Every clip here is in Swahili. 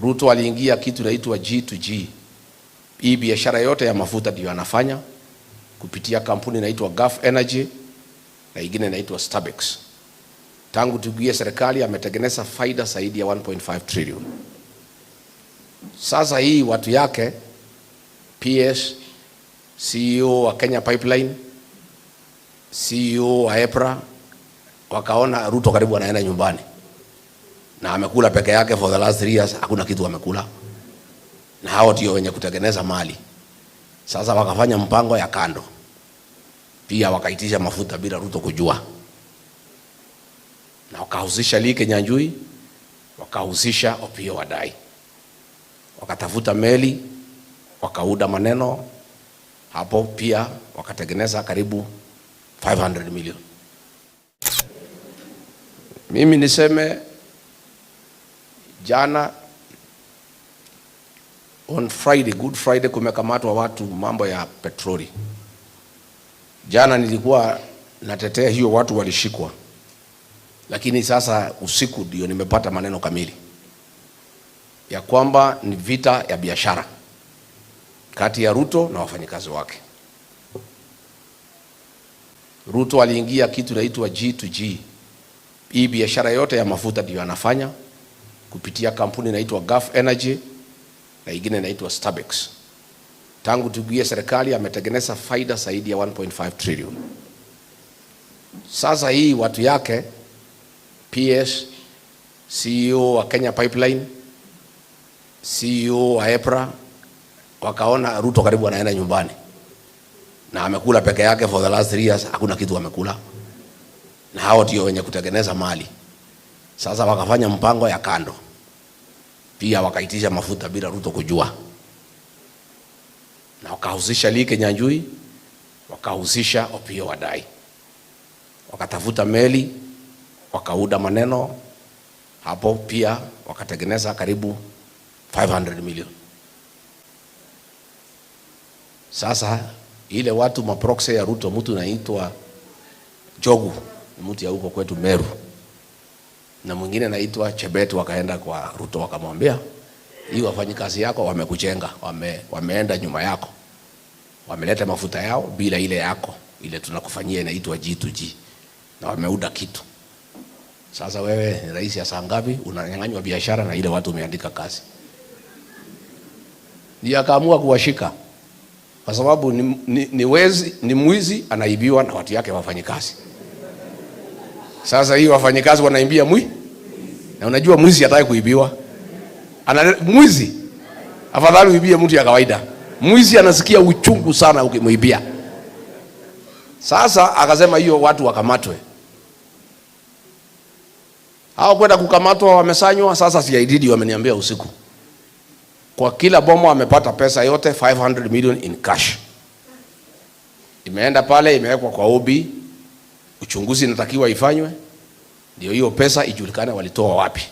Ruto aliingia kitu inaitwa G2G. Hii biashara yote ya mafuta ndio anafanya kupitia kampuni inaitwa Gulf Energy na ingine inaitwa Stabex. Tangu tuingie serikali ametengeneza faida zaidi ya 1.5 trillion. Sasa hii watu yake PS, CEO wa Kenya Pipeline, CEO wa EPRA wakaona Ruto karibu anaenda nyumbani na amekula peke yake for the last 3 years, hakuna kitu amekula, na hao ndio wenye kutengeneza mali. Sasa wakafanya mpango ya kando, pia wakaitisha mafuta bila Ruto kujua, na wakahusisha Lee Kinyanjui, wakahusisha Opiyo Wandayi, wakatafuta meli, wakaunda maneno hapo, pia wakatengeneza karibu 500 million. Mimi niseme jana on Friday, Good Friday, kumekamatwa watu mambo ya petroli. Jana nilikuwa natetea hiyo, watu walishikwa, lakini sasa usiku ndio nimepata maneno kamili ya kwamba ni vita ya biashara kati ya Ruto na wafanyikazi wake. Ruto aliingia kitu inaitwa G2G. Hii biashara yote ya mafuta ndio anafanya kupitia kampuni inaitwa Gulf Energy na ingine inaitwa Stabex. Tangu tuingie serikali ametengeneza faida zaidi ya 1.5 trillion. Sasa hii watu yake PS, CEO wa Kenya Pipeline, CEO wa EPRA wakaona Ruto karibu anaenda nyumbani na amekula peke yake for the last 3 years, hakuna kitu amekula, na hao ndio wenye kutengeneza mali. Sasa wakafanya mpango ya kando, pia wakaitisha mafuta bila Ruto kujua, na wakahusisha Lee Kinyanjui, wakahusisha Opiyo Wandayi, wakatafuta meli, wakaunda maneno hapo, pia wakatengeneza karibu 500 million. Sasa ile watu maproxy ya Ruto, mtu naitwa Jogu, ni mtu ya huko kwetu Meru, na mwingine naitwa Chebet, wakaenda kwa Ruto wakamwambia, hii wafanyikazi yako wamekuchenga, wameenda nyuma yako, wameleta mafuta yao bila ile yako ile tunakufanyia inaitwa G2G, na wameuda kitu. Sasa wewe ni rais ya saa ngapi unanyang'anywa biashara na ile watu umeandika kazi? Ndiye akaamua kuwashika kwa sababu ni wezi, ni mwizi anaibiwa na watu yake wafanyikazi. Sasa hii wafanyikazi wanaibia mwi, na unajua mwizi hataki kuibiwa. Ana mwizi afadhali uibie mtu ya kawaida. Mwizi anasikia uchungu sana ukimuibia. Sasa akasema hiyo watu wakamatwe. Hao kwenda kukamatwa wamesanywa. Sasa CID wameniambia usiku, kwa kila bomo amepata pesa yote 500 million in cash. Imeenda pale imewekwa kwa OB, uchunguzi inatakiwa ifanywe, ndio hiyo pesa ijulikane walitoa wapi,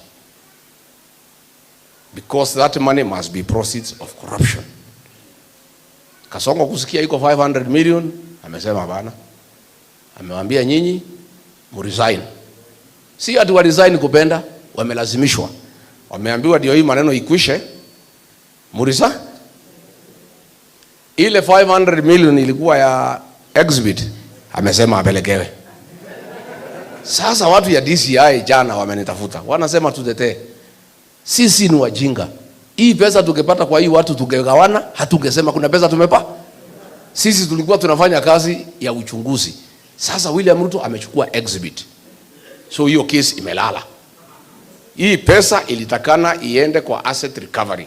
because that money must be proceeds of corruption. Kasongo kusikia iko 500 million, amesema bana, amewambia nyinyi muresign. Si ati wa resign kupenda, wamelazimishwa, wameambiwa ndio hii maneno ikwishe, murisa ile 500 million ilikuwa ya exhibit, amesema apelekewe. Sasa watu ya DCI jana wamenitafuta, wanasema tutetee. Sisi ni wajinga. Hii pesa tungepata kwa hii watu tungegawana, hatungesema kuna pesa tumepa. Sisi tulikuwa tunafanya kazi ya uchunguzi. Sasa William Ruto amechukua exhibit, so hiyo kesi imelala. Hii pesa ilitakana iende kwa asset recovery.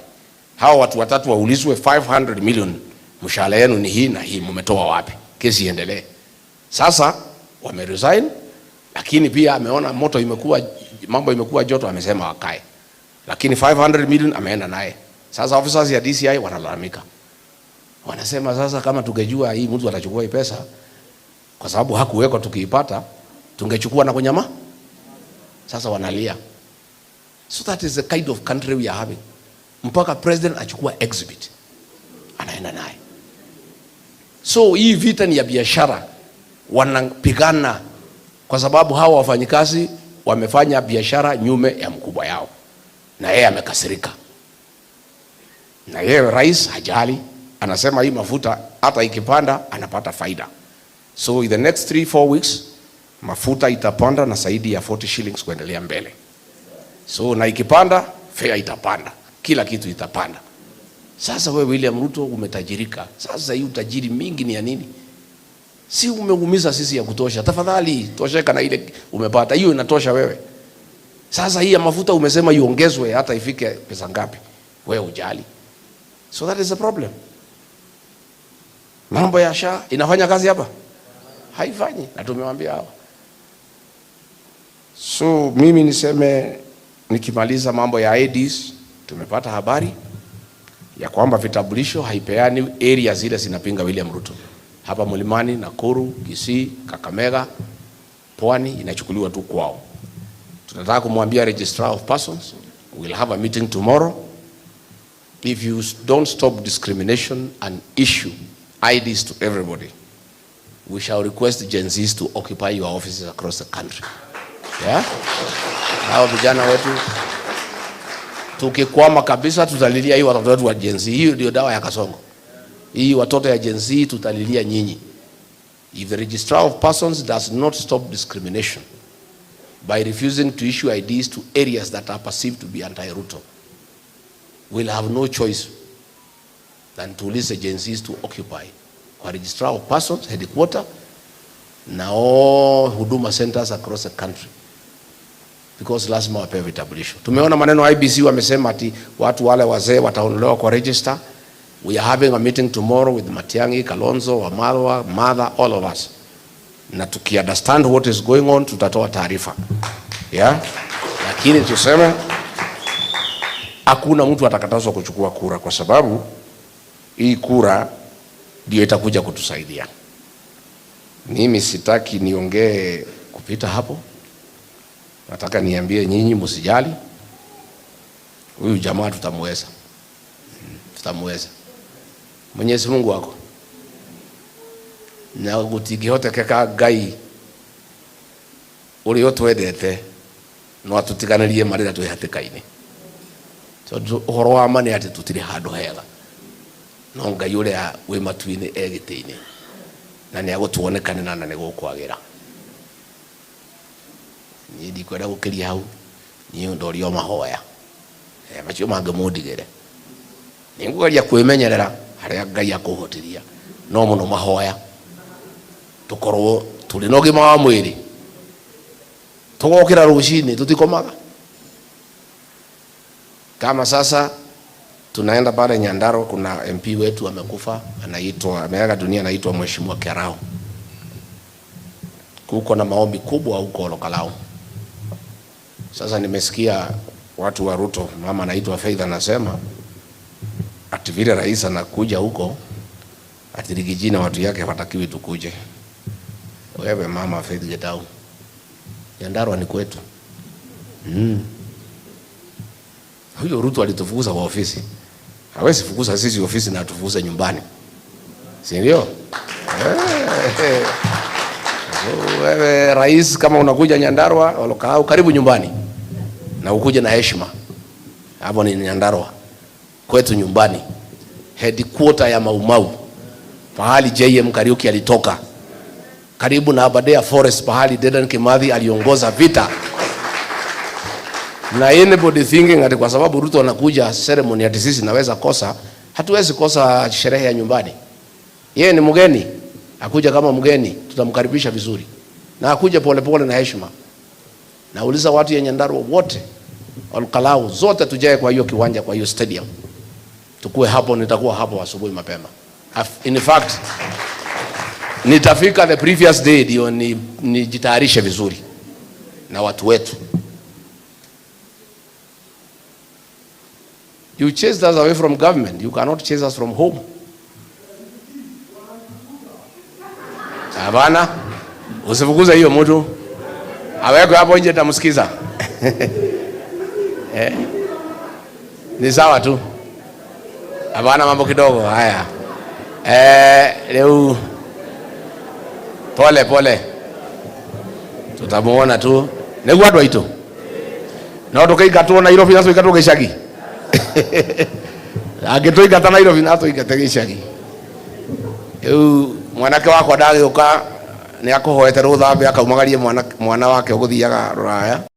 Hawa watu watatu waulizwe 500 million, mshahara yenu ni hii na hii, mmetoa wapi? Kesi iendelee. Sasa wameresign, lakini pia ameona moto imekuwa, mambo imekuwa joto, amesema wakae, lakini 500 million ameenda naye. Sasa officers ya DCI wanalalamika, wanasema sasa, kama tungejua hii mtu atachukua hii pesa, kwa sababu hakuwekwa, tukiipata tungechukua na kunyama. Sasa wanalia. So that is the kind of country we are having. Mpaka president achukua exhibit anaenda naye. So hii vita ni ya biashara, wanapigana kwa sababu hawa wafanyikazi wamefanya biashara nyume ya mkubwa yao, na yeye amekasirika. Na yeye rais hajali, anasema hii mafuta hata ikipanda anapata faida. So in the next 3-4 weeks mafuta itapanda na zaidi ya 40 shillings kuendelea mbele. So na ikipanda fare itapanda, kila kitu itapanda. Sasa wewe William Ruto umetajirika. Sasa hii utajiri mingi ni ya nini? Si umeumiza sisi ya kutosha. Tafadhali tosheka na ile umepata. Hiyo inatosha wewe. Sasa hii ya mafuta umesema iongezwe hata ifike pesa ngapi? Wewe ujali. So that is the problem. Mambo ya SHA inafanya kazi hapa? Haifanyi, na tumewambia hawa. So mimi niseme nikimaliza mambo ya IDs, tumepata habari ya kwamba vitambulisho haipeani area zile zinapinga William Ruto. Hapa Mlimani, Nakuru, Kisii, Kakamega, Pwani inachukuliwa tu kwao. Tunataka kumwambia Registrar of Persons, we'll have a meeting tomorrow. If you don't stop discrimination and issue IDs to everybody, we shall request Gen Zs to occupy your offices across the country. Yeah? Hao vijana wetu tukikwama kabisa tutalilia hii watoto wetu wa Gen Z. Hiyo ndio dawa ya kasongo. Hii watoto ya Gen Z tutalilia nyinyi. If the Registrar of Persons does not stop discrimination by refusing to issue IDs to areas that are perceived to be anti-Ruto, we'll have no choice than to release the Gen Zs to occupy kwa Registrar of Persons headquarter na all Huduma centers across the country because lazima wapewe vitambulisho. Tumeona maneno IEBC wamesema ati watu wale wazee wataondolewa kwa register. We are having a meeting tomorrow with Matiang'i, Kalonzo, Wamalwa, Martha, all of us. Na tuki understand what is going on tutatoa taarifa. Yeah? Lakini tuseme hakuna mtu atakatazwa kuchukua kura kwa sababu hii kura ndio itakuja kutusaidia. Mimi sitaki niongee kupita hapo. Nataka niambie nyinyi msijali. Huyu jamaa tutamweza. Tutamweza. Mwenyezi Mungu wako. Na gutingĩhotekeka Ngai ũrĩa ũtwendete no atũtiganĩrie ma rĩrĩa twĩ hatĩka-inĩ. Tondũ ũhoro wa ma nĩ atĩ tũtirĩ handũ hega. No Ngai ũrĩa wĩ matu-inĩ e gĩtĩ-inĩ na nĩ agũtuonekanĩra na nĩ gũkwagĩra. Niĩ ndikwenda gũkĩria hau, niĩ ndorio mahoya. Macio mangĩ mũndigĩre. Nĩngũgeria kwĩmenyerera harĩa Ngai akũhotithia, no mũno mahoya. Tũkorwo tũrĩ na ũgima wa mwĩrĩ. Tũgokĩra rũcinĩ tũtikomaga. Kama sasa tunaenda pale Nyandarua, kuna MP wetu amekufa, anaitwa, ameaga dunia, anaitwa Mheshimiwa Kerao. Kuko na maombi kubwa huko Olkalou. Sasa nimesikia watu wa Ruto, mama anaitwa Faith anasema ati vile rais anakuja huko ati Riggy G na watu yake hawatakiwi tukuje. Wewe mama Faith Getau, Nyandarua ni kwetu. Huyo Ruto alitufukuza kwa ofisi. Hawezi fukuza sisi ofisi na atufukuze nyumbani. Si ndio? So, wewe rais kama unakuja Nyandarua, Olkalou, karibu nyumbani. Na ukuje na heshima. Hapo ni Nyandarua. Kwetu nyumbani. Headquarter ya Mau Mau. Pahali JM Kariuki alitoka. Karibu na Aberdare Forest, pahali Dedan Kimathi aliongoza vita. Na anybody thinking ati kwa sababu Ruto anakuja ceremony ati sisi naweza kosa, hatuwezi kosa sherehe ya nyumbani. Yeye ni mgeni, akuja kama mgeni, tutamkaribisha vizuri. Na akuja pole pole na heshima. Nauliza watu ya Nyandarua wote, Olkalou zote tujae kwa hiyo kiwanja, kwa hiyo stadium. Tukue hapo, nitakuwa hapo asubuhi mapema. In fact, nitafika the previous day ndio nijitayarishe vizuri na watu wetu. You chased us away from government. You cannot chase us from home. Hapana. Usifukuze hiyo mtu. Awekwe hapo nje tamsikiza. Ni sawa tu. Hapana, mambo kidogo haya. Leo pole pole. Tutamuona tu. Niguo andũ aitũ. No tũkĩingatwo Nairobi na tũingatwo gĩcagi. Angĩtũingata Nairobi na atũingate gĩcagi. Rĩu mwanake wakwa ndagĩũka nĩ akũhoete rũthambe akaumagarie mwana, mwana wake ũgũthiaga rũraya.